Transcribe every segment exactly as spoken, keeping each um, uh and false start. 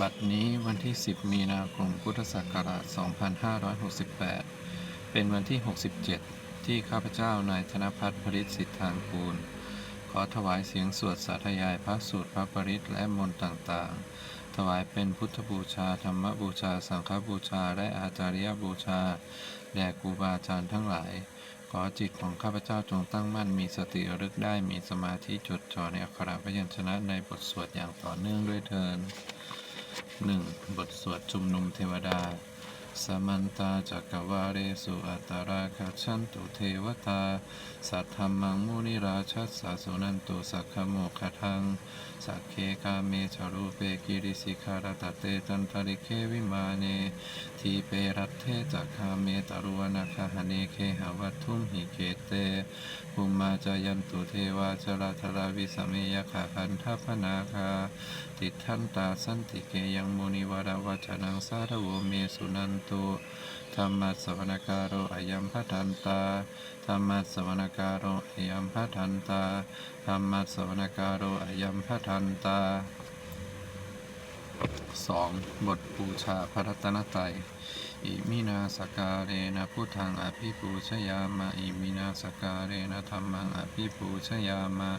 บัดนี้วันที่ สิบ มีนาคม พุทธศักราช สองพันห้าร้อยหกสิบแปด เป็นวันที่ หกสิบเจ็ด ที่ข้าพเจ้านายธนพัฒน์ ผลิตสิทธางกูล ขอถวายเสียงสวดสาธยายพระสูตรพระปริตรและมนต์ต่างๆ ถวายเป็นพุทธบูชา ธรรมบูชา สังฆบูชา และอาจาริยบูชา แด่ครูบาอาจารย์ทั้งหลาย ขอจิตของข้าพเจ้าจงตั้งมั่น มีสติระลึกได้ มีสมาธิจดจ่อในอักขระพยัญชนะในบทสวดอย่างต่อเนื่องด้วยเทอญ หนึ่ง บทสวดชุมนุมเทวดา Samantā cakkavāḷesu atrāgacchantu devatā, saddhammaṃ munirājassa suṇantu saggamokkhadaṃ. Sagge kāme ca rūpe girisikharataṭe cantalikkhe vimāne, dīpe raṭṭhe ca gāme taruvanagahane gehavatthumhi khette, bhummā cāyantu devā jalathalavisame yakkhagandhabbanāgā, tiṭṭhantā santike yaṃ munivaravacanaṃ sādhavo me suṇantu. Dhammassavanakālo ayam bhadantā. Dhammassavanakālo ayam bhadantā. Dhammassavanakālo ayam bhadantā. สอง บทบูชาพระรัตนตรัย Iminā sakkārena buddhaṃ abhipūjayāma. Iminā sakkārena dhammaṃ abhipūjayāma.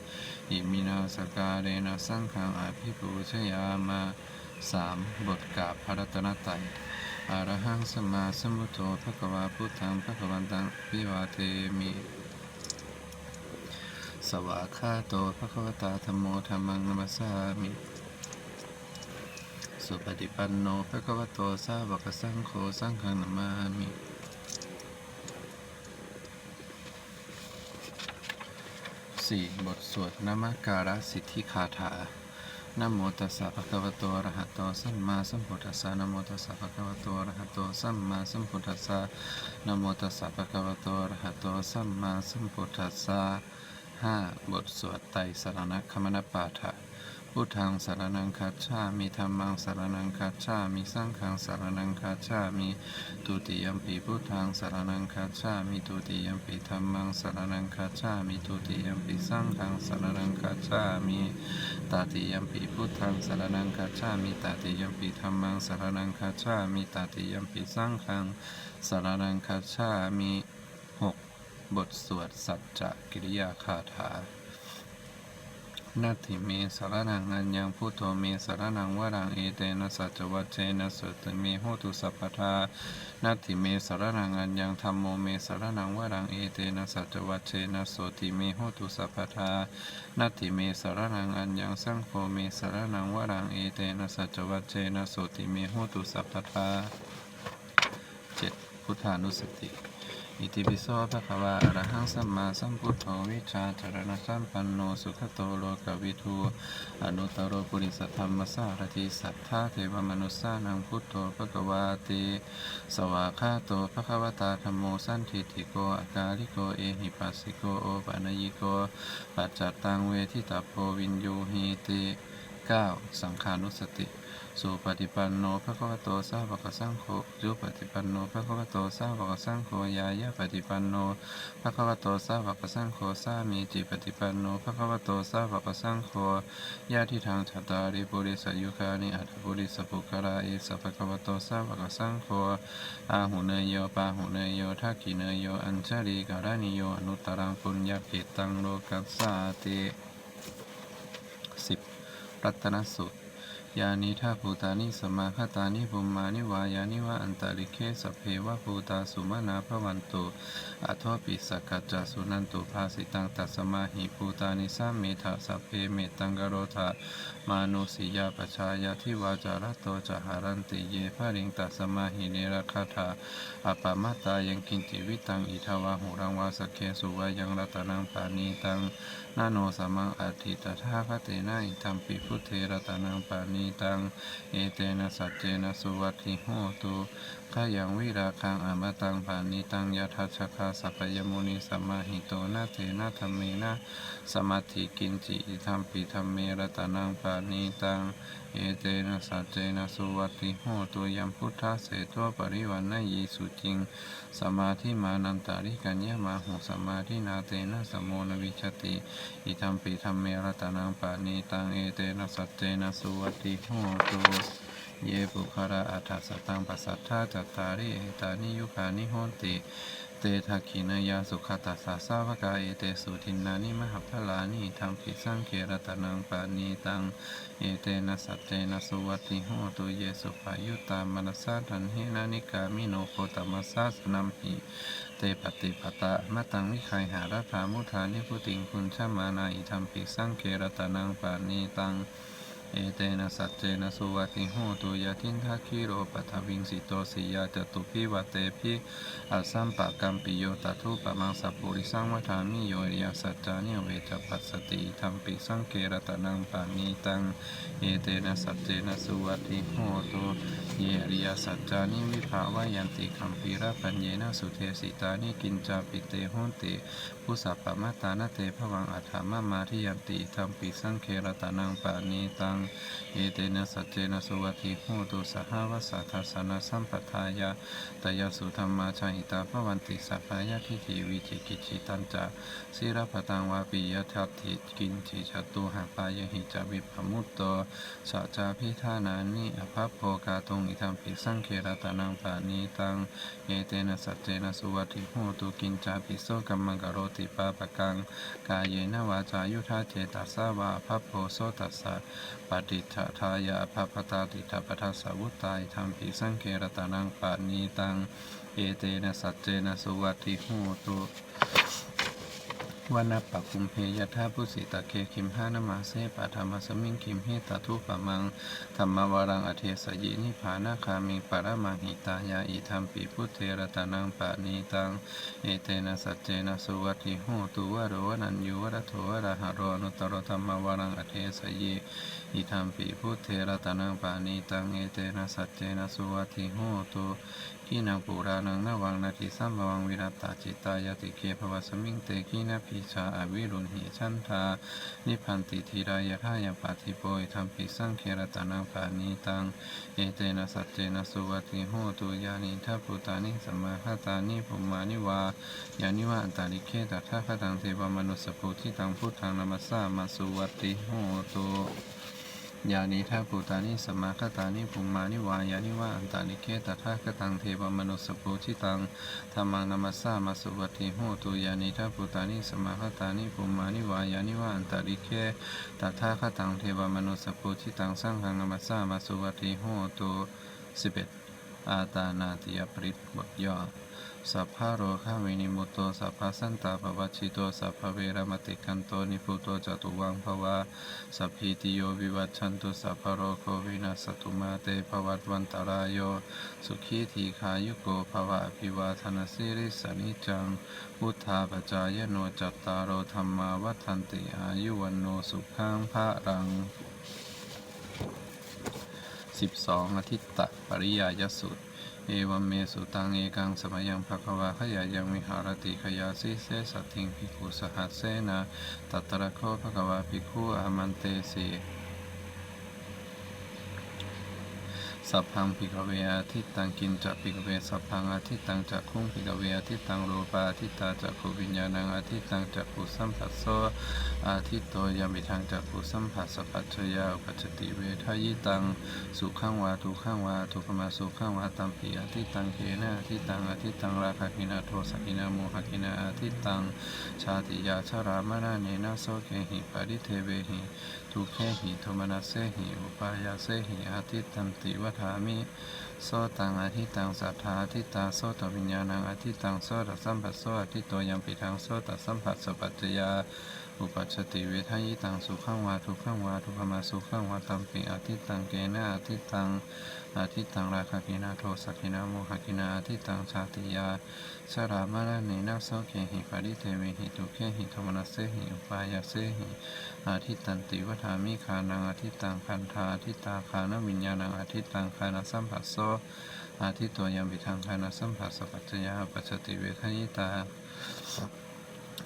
Iminā sakkārena saṅghaṃ abhipūjayāma. สาม บทกราบพระรัตนตรัย Arahaṃ sammāsambuddho bhagavā, buddhaṃ bhagavantaṃ abhivādemi. Svākkhāto bhagavatā dhammo, dhammaṃ namassāmi. Supaṭipanno bhagavato sāvakasaṅgho, saṅghaṃ namāmi. สี่ บทสวดนมการสิทธิคาถา Namo tassa bhagavato arahato sammāsambuddhassa. Namo tassa bhagavato arahato sammāsambuddhassa. Namo tassa bhagavato arahato sammāsambuddhassa. ห้า บทสวดไตรสรณคมนปาฐะ Buddhaṃ saraṇaṃ gacchāmi. Dhammaṃ saraṇaṃ gacchāmi. Saṅghaṃ saraṇaṃ gacchāmi. Dutiyampi buddhaṃ saraṇaṃ gacchāmi. Dutiyampi dhammaṃ saraṇaṃ gacchāmi. Dutiyampi saṅghaṃ saraṇaṃ gacchāmi. Tatiyampi buddhaṃ saraṇaṃ gacchāmi. Tatiyampi dhammaṃ saraṇaṃ gacchāmi. Tatiyampi saṅghaṃ saraṇaṃ gacchāmi. หก บทสวดสัจจกิริยาคาถา Natthi me saraṇaṃ aññaṃ, buddho me saraṇaṃ varaṃ, etena saccavajjena sotthi me hotu sabbadā. Natthi me saraṇaṃ aññaṃ, dhammo me saraṇaṃ varaṃ, etena saccavajjena sotthi me hotu sabbadā. Natthi me saraṇaṃ aññaṃ, saṅgho me saraṇaṃ varaṃ, etena saccavajjena sotthi me hotu sabbadā. เจ็ด พุทธานุสติ Itipi so bhagavā arahaṃ sammāsambuddho vijjācaraṇasampanno sugato lokavidū anuttaro purisadammasārathi satthā devamanussānaṃ buddho bhagavāti. Svākkhāto bhagavatā dhammo sandiṭṭhiko akāliko ehipassiko opanayiko paccattaṃ veditabbo viññūhīti. เก้า สังฆานุสติ Supaṭipanno bhagavato sāvakasaṅgho, ujupaṭipanno bhagavato sāvakasaṅgho, ñāyapaṭipanno bhagavato sāvakasaṅgho, sāmīcipaṭipanno bhagavato sāvakasaṅgho, yadidaṃ cattāri purisayugāni aṭṭha purisapuggalā, esa bhagavato sāvakasaṅgho, āhuneyyo pāhuneyyo dakkhiṇeyyo añjalikaraṇīyo anuttaraṃ puññakkhettaṃ lokassāti. สิบ รัตนสูตร Yānīdha bhūtāni samāgatāni bhummāni vā yāni va antalikkhe, sabbeva bhūtā sumanā bhavantu, athopi sakkacca suṇantu bhāsitaṃ. Tasmā hi bhūtā nisāmetha sabbe mettaṃ karotha mānusiyā pajāya, divā ca ratto ca haranti ye baliṃ, tasmā hi ne rakkhatha appamattā. Yaṅkiñci vittaṃ idha vā huraṃ vā, saggesu vā yaṃ ratanaṃ paṇītaṃ, na no samaṃ atthi tathāgatena, idampi buddhe ratanaṃ paṇītaṃ, etena saccena suvatthi hotu. Khayaṃ virāgaṃ amataṃ paṇītaṃ, yadajjhagā sakyamunī samāhito, na tena dhammena samatthi kiñci, idampi dhamme ratanaṃ paṇītaṃ, etena saccena suvatthi hotu. Yambuddhaseṭṭho parivaṇṇayī suciṃ, samādhimānantarikaññamāhu, samādhinā tena samo na vijjati, idampi dhamme ratanaṃ paṇītaṃ, etena saccena suvatthi hotu. Ye puggalā aṭṭha sataṃ pasatthā, cattāri etāni yugāni honti, te dakkhiṇeyyā sugatassa sāvakā, etesu dinnāni mahapphalāni, idampi saṅghe ratanaṃ paṇītaṃ, etena saccena suvatthi hotu. Ye suppayuttā manasā daḷhena, nikkāmino gotamasāsanamhi, te pattipattā amataṃ vigayha, laddhā mudhā nibbutiṃ bhuñjamānā, idampi saṅghe ratanaṃ paṇītaṃ, etena saccena suvatthi hotu. Yathindakhīlo paṭhaviṃ sito siyā, catubbhi vātebhi asampakampiyo, tathūpamaṃ sappurisaṃ vadāmi, yo ariyasaccāni avecca passati, idampi saṅghe ratanaṃ paṇītaṃ, etena saccena suvatthi hotu. Ye ariyasaccāni vibhāvayanti, gambhīrapaññena sudesitāni, kiñcāpi te honti bhusappamattā, na te bhavaṃ aṭṭhamamādiyanti, idampi saṅghe ratanaṃ paṇītaṃ, etena saccena suvatthi hotu. Sahāvassa dassanasampadāya, tayassu dhammā jahitā bhavanti, sakkāyadiṭṭhi vicikicchitañca, sīlabbataṃ vāpi yadatthi kiñci, catūhapāyehi ca vippamutto, sa cābhiṭhānāni abhabbo kātuṃ, idampi saṅghe ratanaṃ paṇītaṃ, etena saccena suvatthi hotu. Kiñcāpi so kammaṃ karoti pāpakaṃ, kāyena vācāyuda cetasā vā, abhabbo so tassa paṭicchadāya, abhabbatā diṭṭhapadassa vuttā, idampi saṅghe ratanaṃ paṇītaṃ, etena saccena suvatthi hotu. Vanappagumbe yathā phussitagge, gimhānamāse paṭhamasmiṃ gimhe, tathūpamaṃ dhammavaraṃ adesayi, nibbānagāmiṃ paramaṃ hitāya, idampi buddhe ratanaṃ paṇītaṃ, etena saccena suvatthi hotu. Varo varaññū varado varāharo, anuttaro dhammavaraṃ adesayi, idampi buddhe ratanaṃ paṇītaṃ, etena saccena suvatthi hotu. Khīṇaṃ purāṇaṃ navaṃ natthi sambhavaṃ, virattacittāyatike bhavasmiṃ, te khīṇabījā aviruḷhichandā, nibbanti dhīrā yathāyampadīpo, idampi saṅghe ratanaṃ paṇītaṃ, etena saccena suvatthi hotu. Yānīdha bhūtāni samāgatāni, bhummāni vā yāni va antalikkhe, tathāgataṃ devamanussapūjitaṃ, buddhaṃ namassāma suvatthi hotu. Yānīdha bhūtāni samāgatāni, bhummāni vā yāni va antalikkhe, tathāgataṃ devamanussapūjitaṃ, dhammaṃ namassāma suvatthi hotu. Yānīdha bhūtāni samāgatāni, bhummāni vā yāni va antalikkhe, tathāgataṃ devamanussapūjitaṃ, saṅghaṃ namassāma suvatthi hotu. สิบเอ็ด อาตานาติยปริตร บทย่อ Sabbarogavinimutto, sabbasantāpavajjito, sabbaveramatikkanto, nibbuto ca tuvaṃ bhava. Sabbītiyo vivajjantu, sabbarogo vinassatu, mā te bhavatvantarāyo, sukhī dīghāyuko bhava. Abhivādanasīlissa niccaṃ vuḍḍhāpacāyino, cattāro dhammā vaḍḍhanti, āyu vaṇṇo sukhaṃ balaṃ. สิบสอง อาทิตตปริยายสูตร Evaṃ me sutaṃ. Ekaṃ samayaṃ bhagavā gayāyaṃ viharati gayāsīse saddhiṃ bhikkhusahassena. Tatra kho bhagavā bhikkhū āmantesi: Sabbaṃ bhikkhave ādittaṃ. Kiñca bhikkhave sabbaṃ ādittaṃ? Cakkhuṃ bhikkhave ādittaṃ, rūpā ādittā, cakkhuviññāṇaṃ ādittaṃ, cakkhusamphasso āditto, yampidaṃ cakkhusamphassapaccayā uppajjati vedayitaṃ sukhaṃ vā dukkhaṃ vā adukkhamasukhaṃ vā, tampi ādittaṃ. Kena ādittaṃ? Ādittaṃ rāgagginā dosagginā mohagginā, ādittaṃ jātiyā jarāmaraṇena sokehi paridevehi dukkhehi domanassehi upāyāsehi, ādittanti vadāmi. Sotaṃ ādittaṃ, saddā ādittā, sotaviññāṇaṃ ādittaṃ, sotasamphasso āditto, yampidaṃ sotasamphassapaccayā uppajjati vedayitaṃ sukhaṃ vā dukkhaṃ vā adukkhamasukhaṃ vā, tampi ādittaṃ. Kena ādittaṃ? Ādittaṃ rāgagginā dosagginā mohagginā, ādittaṃ jātiyā jarāmaraṇena sokehi paridevehi dukkhehi domanassehi upāyāsehi, ādittanti vadāmi. Ghānaṃ ādittaṃ, gandhā ādittā, ghānaviññāṇaṃ ādittaṃ, ghānasamphasso āditto, yampidaṃ ghānasamphassapaccayā uppajjati vedayitā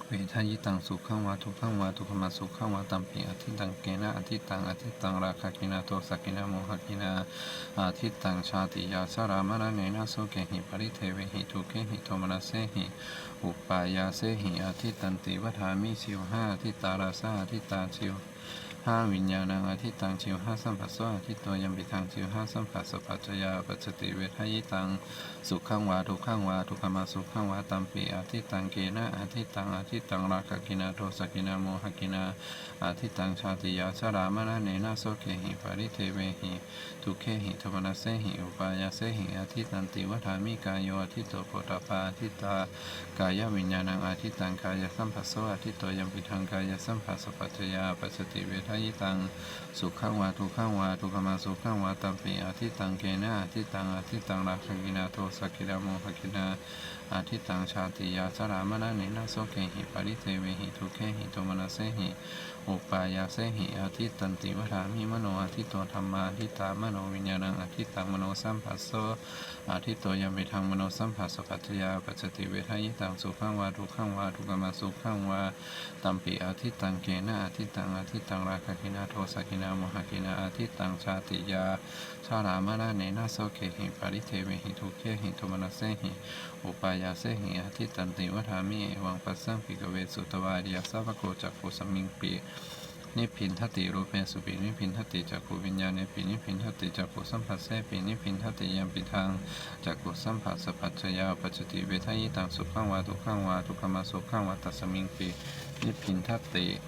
vedayitaṃ sukhaṃ vā dukkhaṃ vā adukkhamasukhaṃ vā, tampi ādittaṃ. Kena ādittaṃ? Ādittaṃ rāgagginā dosagginā mohagginā, ādittaṃ jātiyā jarāmaraṇena sokehi paridevehi dukkhehi domanassehi upāyāsehi, ādittanti vadāmi. Jivhā ādittā, rasā ādittā, jivhā jivhāviññāṇaṃ ādittaṃ, jivhāsambhasso āditto, yampidaṃ jivhāsambhassapaccayā uppajjati vedayitaṃ sukhaṃ vā dukkhaṃ vā adukkhamasukhaṃ vā, tampi ādittaṃ. Kena ādittaṃ? Ādittaṃ rāgagginā dosagginā mohagginā, ādittaṃ jātiyā jarāmaraṇena sokehi paridevehi dukkhehi domanassehi upāyāsehi ādittanti vadāmi. Kāyo āditto, phoṭṭhabbā ādittā, kāyaviññāṇaṃ ādittaṃ, kāyasambhasso āditto, yampidaṃ kāyasambhassapaccayā uppajjati vedayitaṃ sukhaṃ vā dukkhaṃ vā adukkhamasukhaṃ vā, tampi ādittaṃ. Kena ādittaṃ? Ādittaṃ rāgagginā dosagginā mohagginā, ādittaṃ jātiyā jarāmaraṇena sokehi paridevehi dukkhehi domanassehi upāyāsehi ādittanti vadāmi. Mano āditto, dhammā ādittā, manoviññāṇaṃ ādittaṃ, manosambhasso āditto, yampidaṃ manosambhassapaccayā uppajjati vedayitaṃ sukhaṃ vā dukkhaṃ vā adukkhamasukhaṃ vā, tampi ādittaṃ. Kena ādittaṃ? Ādittaṃ rāgagginā dosagginā mohagginā, ādittaṃ jātiyā jarāmaraṇena sokehi paridevehi dukkhehi domanassehi upāyāsehi ādittanti vadāmi. Evaṃ passaṃ bhikkhave sutavā ariyasāvako cakkhusmiṃpi nibbindati, rūpesupi nibbindati, cakkhuviññāṇepi nibbindati, cakkhusamphassepi nibbindati, yampidaṃ cakkhusamphassapaccayā uppajjati vedayitaṃ sukhaṃ vā dukkhaṃ vā adukkhamasukhaṃ vā, tasmiṃpi nibbindati.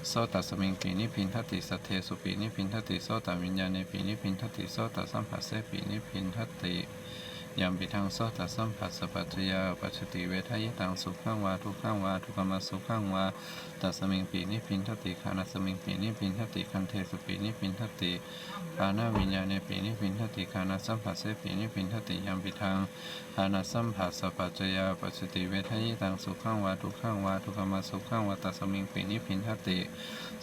Sotasmiṃpi nibbindati, saddesupi nibbindati, sotaviññāṇepi nibbindati, sotasamphassepi nibbindati, yampidaṃ sotasambhassapaccayā uppajjati vedayitaṃ sukhaṃ vā dukkhaṃ vā adukkhamasukhaṃ vā, tasmiṃpi nibbindati. Ghānasmiṃpi nibbindati, gandhesupi nibbindati, ghānaviññāṇepi nibbindati, ghānasamphassepi nibbindati, yampidaṃ ghānasamphassapaccayā uppajjati vedayitaṃ sukhaṃ vā dukkhaṃ vā adukkhamasukhaṃ vā, tasmiṃpi nibbindati.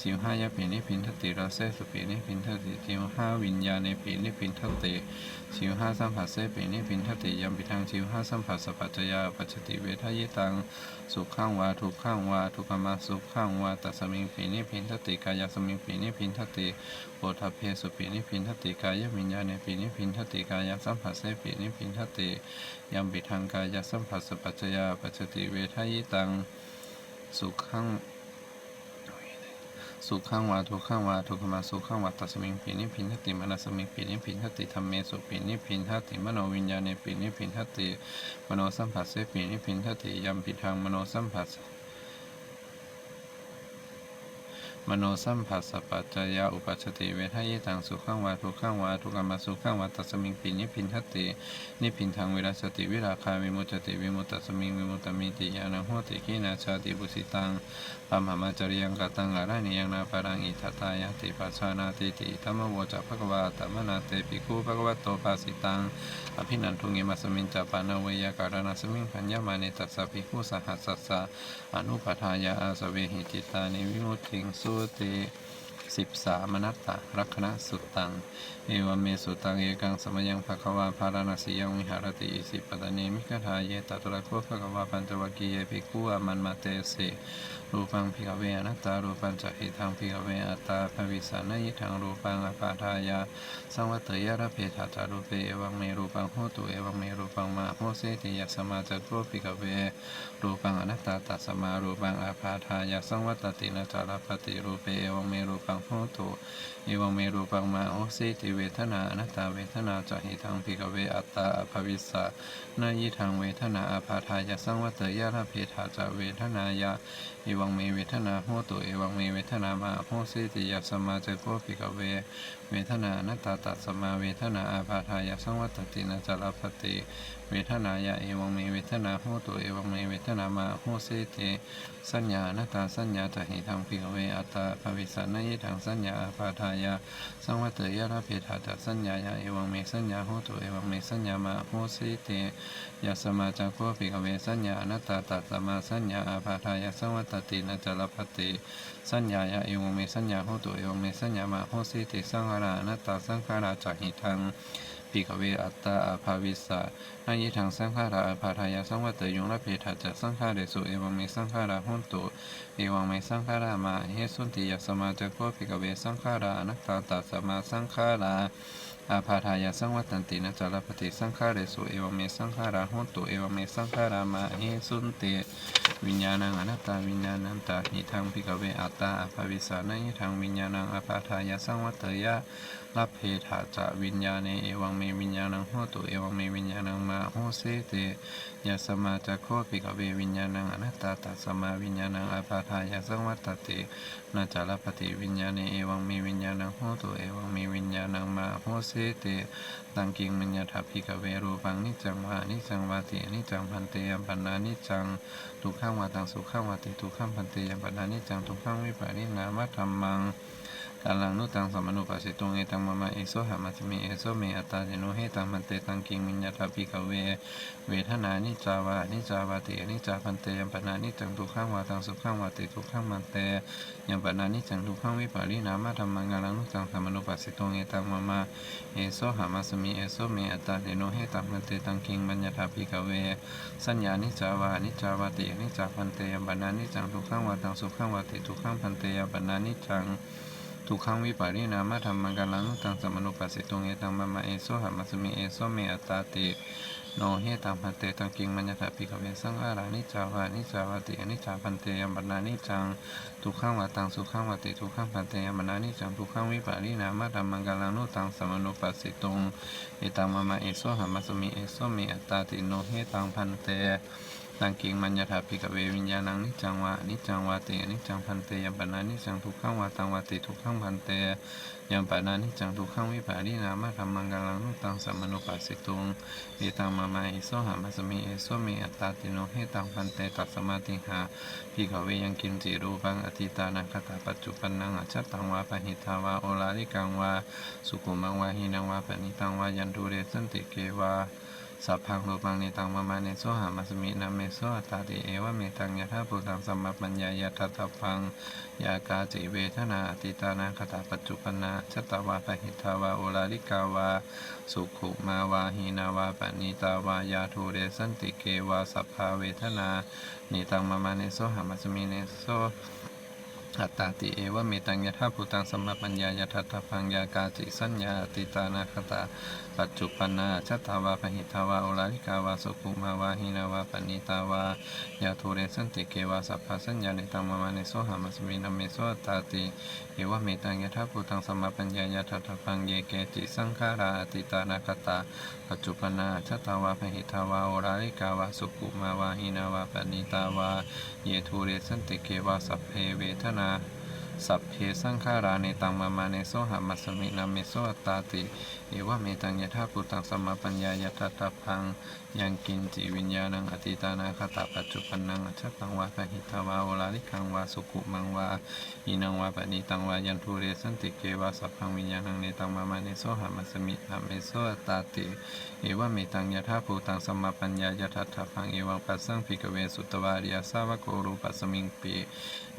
Jivhāyapi nibbindati, rasesupi nibbindati, jivhāviññāṇepi nibbindati, jivhāsamphassepi nibbindati, yampidaṃ jivhāsamphassapaccayā uppajjati vedayitaṃ sukhaṃ vā dukkhaṃ vā adukkhamasukhaṃ vā, tasmiṃpi nibbindati. Kāyasmiṃpi nibbindati, phoṭṭhabbesupi nibbindati, kāyaviññāṇepi nibbindati, kāyasamphassepi nibbindati, yampidaṃ kāyasamphassapaccayā uppajjati vedayitaṃ sukhaṃ sukhaṃ vā dukkhaṃ vā adukkhamasukhaṃ vā, tasmiṃpi nibbindati. Manasmiṃpi nibbindati, dhammesupi nibbindati, manoviññāṇepi nibbindati, manosamphassepi nibbindati, yampidaṃ manosambhassa manosambhassapaccayā uppajjati vedayitaṃ sukhaṃ vā dukkhaṃ vā adukkhamasukhaṃ vā, tasmiṃpi nibbindati. Nibbindaṃ virajjati, virāgā vimuccati, vimuttasmiṃ vimuttamiti ñāṇaṃ hoti. Khīṇā jāti, vusitaṃ brahmacariyaṃ, kataṃ karaṇīyaṃ, nāparaṃ itthattāyāti pajānātīti. Idamavoca bhagavā. Attamanā te bhikkhū bhagavato bhāsitaṃ abhinanduṃ. Imasmiñca pana veyyākaraṇasmiṃ bhaññamāne tassa bhikkhusahassassa anupādāya āsavehi cittāni vimucciṃsūti. สิบสาม Anattalakkhaṇasuttaṃ. Evaṃ me sutaṃ. Ekaṃ samayaṃ bhagavā bārāṇasiyaṃ viharati isipatane migadāye. Tatra kho bhagavā pañcavaggiye bhikkhū āmantesi: Rūpaṃ bhikkhave anattā. Rūpañca hidaṃ bhikkhave attā abhavissa, na idaṃ rūpaṃ ābādhāya saṃvatteyya, labbhetha ca rūpe, evaṃ me rūpaṃ hotu, evaṃ me rūpaṃ mā ahosīti. Yasmā ca kho bhikkhave rūpaṃ anattā, tasmā rūpaṃ ābādhāya saṃvattati, na ca labbhati rūpe, evaṃ me rūpaṃ hotu, evaṃ me rūpaṃ mā ahosīti. Vedanā anattā. Vedanā ca hidaṃ bhikkhave attā abhavissa, na idaṃ vedanā ābādhāya saṃvatteyya, labbhetha ca vedanāya, evaṃ me vedanā hotu, evaṃ me vedanā mā ahosīti. Yasmā ca kho bhikkhave vedanā anattā, tasmā vedanā ābādhāya saṃvattati, na ca labbhati vedanāya, evaṃ me vedanā hotu, evaṃ me vedanā mā ahosīti. Saññā anattā. Saññā ca hidaṃ bhikkhave attā abhavissa, na idaṃ saññā ābādhāya saṃvatteyya, labbhetha ca saññāya, evaṃ me saññā hotu, evaṃ me saññā mā ahosīti. Yasmā ca kho bhikkhave saññā anattā, tasmā saññā ābādhāya saṃvattati, na ca labbhati saññāya, evaṃ me saññā hotu, evaṃ me saññā mā ahosīti. Saṅkhārā anattā. Saṅkhārā ca hidaṃ bhikkhave attā abhavissa, na idaṃ saṅkhārā ābādhāya saṃvatteyyuṃ, labbhetha ca saṅkhāresu, evaṃ me saṅkhārā hontu, evaṃ me saṅkhārā mā ahesunti. Yasmā ca kho bhikkhave saṅkhārā anattā, tasmā saṅkhārā ābādhāya saṃvattanti, na ca labbhati saṅkhāresu, evaṃ me saṅkhārā hontu, evaṃ me saṅkhārā māhesunti. Viññāṇaṃ anattā. Viññāṇañca hidaṃ, bhikkhave, attā abhavissa, na hidaṃ viññāṇaṃ ābādhāya saṃvatteyya, labbhetha ca viññāṇe, evaṃ me viññāṇaṃ hotu, evaṃ me viññāṇaṃ mā ahosīti. Yasmā ca kho, bhikkhave, viññāṇaṃ anattā, tasmā viññāṇaṃ ābādhāya saṃvattati, na ca labbhati viññāṇe, evaṃ me viññāṇaṃ hotu, evaṃ me viññāṇaṃ mā ahosīti. Taṃ kiṃ maññatha, bhikkhave, rūpaṃ niccaṃ vā aniccaṃ vāti. Aniccaṃ, bhante. Yampanāniccaṃ, dukkhaṃ vā taṃ sukhaṃ vāti. Dukkhaṃ, bhante. Yampanāniccaṃ dukkhaṃ vipariṇāmadhammaṃ, kallaṃ nu taṃ samanupassituṃ, etaṃ mama, esohamasmi, eso me attāti. No hetaṃ, bhante. Taṃ kiṃ maññatha, bhikkhave, vedanā niccā vā aniccā vāti. Aniccā, bhante. Yampanāniccaṃ dukkhaṃ vā taṃ sukhaṃ vāti. Dukkhaṃ, bhante. Yampanāniccaṃ dukkhaṃ vipariṇāmadhammaṃ, kallaṃ nu taṃ samanupassituṃ, etaṃ mama, esohamasmi, eso me attāti. No hetaṃ, bhante. Taṃ kiṃ maññatha, bhikkhave, saññā niccā vā aniccā vāti. Aniccā, bhante. Yampanāniccaṃ dukkhaṃ vā taṃ sukhaṃ vāti. Dukkhaṃ, bhante. Yampanāniccaṃ dukkhaṃ vipariṇāmadhammaṃ, kallaṃ nu taṃ samanupassituṃ, etaṃ mama, esohamasmi, eso me attāti. No hetaṃ, bhante. Taṃ kiṃ maññatha, bhikkhave, saṅkhārā niccā vā aniccā vāti. Aniccā, bhante. Yampanāniccaṃ dukkhaṃ vā taṃ sukhaṃ vāti. Dukkhaṃ, bhante. Yampanāniccaṃ dukkhaṃ vipariṇāmadhammaṃ, kallaṃ nu taṃ samanupassituṃ, etaṃ mama, esohamasmi, eso me attāti. No hetaṃ, bhante. Taṃ kiṃ maññatha, bhikkhave, viññāṇaṃ niccaṃ vā aniccaṃ vāti. Aniccaṃ, bhante. Yampanāniccaṃ dukkhaṃ vā taṃ vāti. Dukkhaṃ, bhante. Yampanāniccaṃ dukkhaṃ vipariṇāmadhammaṃ, kallaṃ nu taṃ samanupassituṃ, etaṃ mama, esohamasmi, eso me attāti. No hetaṃ, bhante. Tasmātiha, bhikkhave, yaṅkiñci rūpaṃ atītānāgatapaccuppannaṃ ajjhattaṃ vā bahiddhā vā oḷārikaṃ vā sukhumaṃ vā hīnaṃ vā paṇītaṃ vā yandūre santike vā, sabbaṃ rūpaṃ netaṃ mama, nesohamasmi, na meso attāti. Evametaṃ yathābhūtaṃ sammappaññāya daṭṭhabbaṃ. Yā kāci vedanā atītānāgatapaccuppanna ajjhattā vā bahiddhā vā oḷārikā vā sukhumā vā hīnā vā paṇītā vā yā dūre santike vā, sabbā vedanā netaṃ mama, nesohamasmi, neso attāti. Evametaṃ yathābhūtaṃ sammappaññāya daṭṭhabbaṃ. Yā kāci saññā atītānāgatapaccuppanna ajjhattā vā bahiddhā vā oḷārikā vā sukhumā vā hīnā vā paṇītā vā yā dūre santike vā, sabbā saññā netaṃ mama, nesohamasmi, na meso attāti. Evametaṃ yathābhūtaṃ sammappaññāya daṭṭhabbaṃ. Ye keci saṅkhārā atītānāgatapaccuppanna ajjhattā vā bahiddhā vā oḷārikā vā sukhumā vā hīnā vā paṇītā vā ye dūre santike vā, sabbe vedanā, sabbe saṅkhārā netaṃ mama, nesohamasmi, na meso attāti. Evametaṃ yathābhūtaṃ sammappaññāya daṭṭhabbaṃ. Yaṅkiñci viññāṇaṃ atītānāgatapaccuppannaṃ ajjhattaṃ vā bahiddhā vā oḷārikaṃ vā sukhumaṃ vā hīnaṃ vā paṇītaṃ vā yandūre santike vā, sabbaṃ viññāṇaṃ netaṃ mama, nesohamasmi, na meso attāti. Evametaṃ yathābhūtaṃ sammappaññāya daṭṭhabbaṃ. Evaṃ passaṃ, bhikkhave, sutvā ariyasāvako rūpasmiṃpi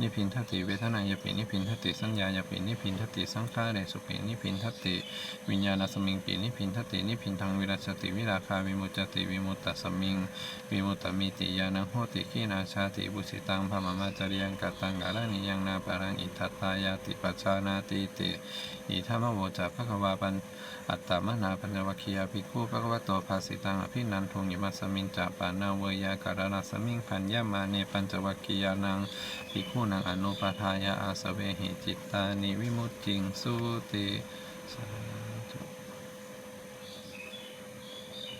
nibbindati, vedanāyapi nibbindati, saññāyapi nibbindati, saṅkhāresupi nibbindati, viññāṇasmiṃpi nibbindati. Nibbindaṃ virajjati, virāgā vimuccati, vimuttasmiṃ vimuttamiti ñāṇaṃ hoti. Khīṇā jāti, vusitaṃ brahmacariyaṃ, kataṃ karaṇīyaṃ, nāparaṃ itthattāyāti pajānātīti. Idamavoca bhagavā. Attamanā pañcavaggiyā bhikkhū bhagavato bhāsitaṃ abhinanduṃ. Imasmiñca pana veyyākaraṇasmiṃ bhaññamāne pañcavaggiyānaṃ bhikkhūnaṃ anupādāya āsavehi cittāni vimucciṃsūti. Sādhu.